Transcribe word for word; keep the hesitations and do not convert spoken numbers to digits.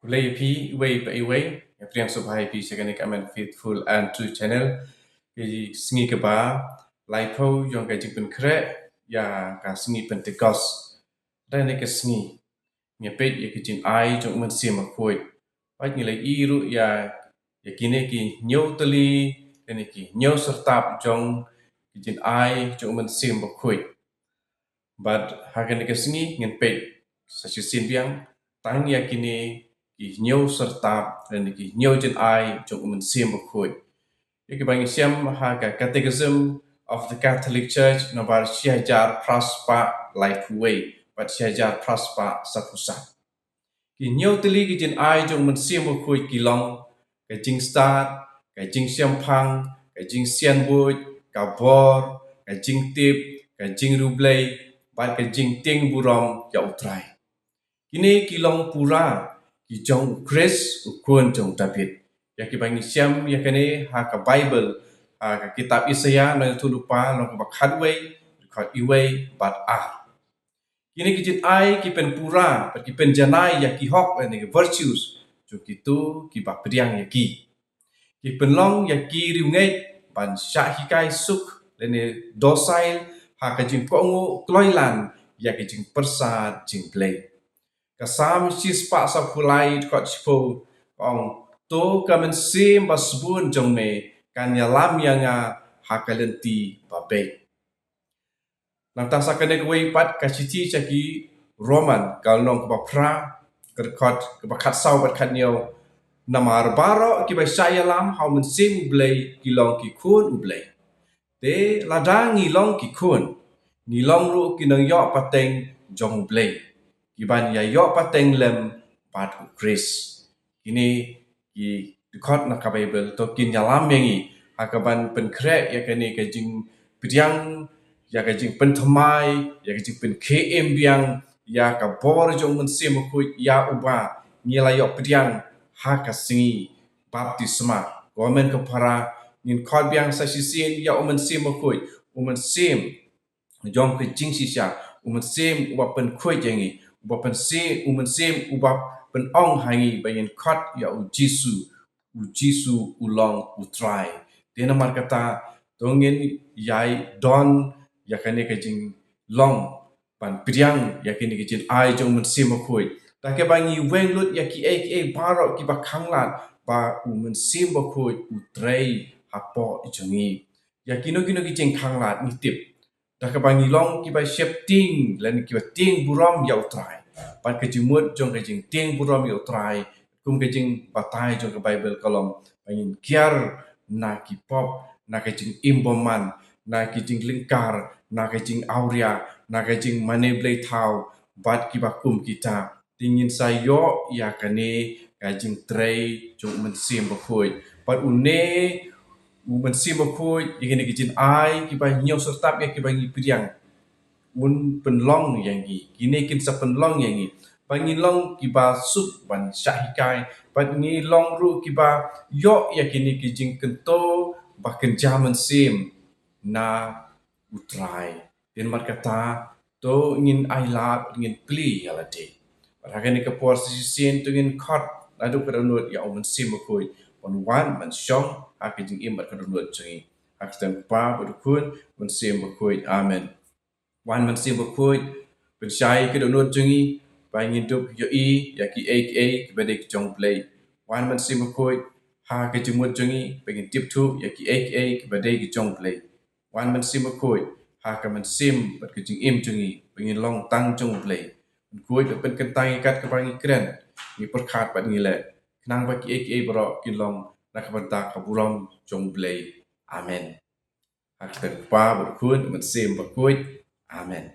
Khublei ïa phi iwei pa iwei, ïa pdiang sngewbha ïa phi sha kane ka Amen Faithful and True Channel. Ka sngi kaba laiphew jong ka jingpynkhreh ïa ka sngi Pentekost. Dei ne ka sngi ngi peit ïa ka jingai jong u Mynsiem Bakhuid. Bad ngi la ïohi ruh ïa, ïa kine ki hynñiew tylli, kine ki hynñiew syrtap jong ka jingai jong u Mynsiem Bakhuid. Bad ha kane ka sngi ngin peit sa shisien biang tang ïa kine ki hynñiew syrtap, kine ki hynñiew jingai jong u Mynsiem Bakhuid. Ïa kiba ngi shem ha ka Catechism of the Catholic Church number shi hajar phra spah laiphew wei bad shi hajar phra spah saphew saw. Ki hynñiew tylli ki jingai jong u Mynsiem Bakhuid ki long ka jingstad, ka jingshemphang, ka jingsianbuit, ka bor, ka jingtip, ka jingriewblei bad ka jingtieng burom ïa u Trai. Kine ki long pura ki jong u Khrist, u khun jong u Dabid. Ïa kiba ngi shem ïa kane ha ka Baibl, ha ka kitab Isaïah lynnong khyndai lynnong kaba khatwei, dkhot iwei bad ar. Kine ki jingai ki pynpura bad ki pynjanai ïa ki hok lane ki virtues jong kito kiba pdiang ïa ki. Ki pynlong ïa ki riewngeit ban shah hikai suk lane docile ha ka jingkohnguh kloilan ïa ka jingpyrsad jong U Blei. Ka Salm shispah saphew lai dkhot shiphew ka ong, "To ka mynsiem basbun jong me kan ïalam ïa nga ha ka lynti babeit." Nangta sa kane kawei pat ka shithi sha ki Roman, ka lynnong kaba phra, ka dkhot kaba khatsaw bad khathynñiew. Namar baroh kiba shah ïalam ha u Mynsiem U Blei ki long ki khun U Blei. Te lada ngi long ki khun, ngi long ruh ki nongïoh pateng jong U Blei, kiban ïa ïoh pateng lem bad u Khrist. Kine ki dkhot na ka Baibl to kin ïalam ïa ngi ha kaban pynkhreh ïa kane ka jingpdiang, ïa ka jingpynthymmai, ïa ka jingpynkhie im biang ïa ka bor jong u Mynsiem Bakhuid ïa uba ngi la ïoh pdiang ha ka sngi baptisma. Kumne ka para ngin khot biang sa shisien ïa u Mynsiem Bakhuid, u Mynsiem jong ka jingshisha, u Mynsiem uba pynkhuid ïa ngi, uba pynse, u Mynsiem uba pynong ha ngi ba ngin khot ïa u Jisu, u Jisu u long u Trai. Te namar kata to ngin ïai don ïa kane ka jinglong ban pdiang ïa kane ka jingai jong u Mynsiem Bakhuid. Da kaba ngi weng lut ïa kiei kiei baroh kiba khanglad ba u Mynsiem Bakhuid u trei hapoh jong ngi. Ïa kino kino ki jingkhanglad ngi tip da kaba ngi long kiba sheptieng lane kiba tieng burom ïa u Trai. Bad ka jingmut jong ka jingtieng burom ïa u Trai, kum ka jingbatai jong ka Baibl ka long ba ngin kiar na ki pop, na ka jingim bymman, na ka jinglyngkar, na ka jingawria, na ka jingmane blei thaw bad kiba kum kita. Te ngin sa ïoh ïa kane ka jingtrei jong u Mynsiem Bakhuid. Bad une u Mynsiem Bakhuid, ïa kine ki jingai kiba hynñiew syrtap ïa kiba ngi pdiang, un pynlong ïa ngi, kine kin sa pynlong ïa ngi ba ngin long kiba suk ban shah hikai, bad ngin long ruh kiba ïoh ïa kine ki jingkyntu ba kynja mynsiem na u Trai. Te namar kata to ngin ailad, ngin plie ïa lade. Bad ha kane ka por sa shisien to ngin khot naduh ka dohnud ïa u Mynsiem Bakhuid ban wan ban shong ha ka jingim bad ka dohnud jong ngi. Ha ka kyrteng u Kpa bad u Khun, Mynsiem Bakhuid. Amen. Wan Mynsiem Bakhuid, pynshai ka dohnud jong ngi ba ngin dup ïohi ïa kiei kiei kiba dei ki jong u Blei. Wan Mynsiem Bakhuid, ha ka jingmut jong ngi ba ngin tip thuh ïa kiei kiei kiba dei ki jong u Blei. Wan Mynsiem Bakhuid, ha ka mynsiem bad ka jingim jong ngi ba ngin long tang jong u Blei. Pynkhuid bad pynkyntang ïa kat kaba ngi kren, ngi pyrkhat bad ngi leh, khnang ba kiei kiei baroh kin long na ka bynta ka burom jong u Blei. Amen. Ha ka kyrteng u Kpa bad u Khun, Mynsiem Bakhuid. Amen.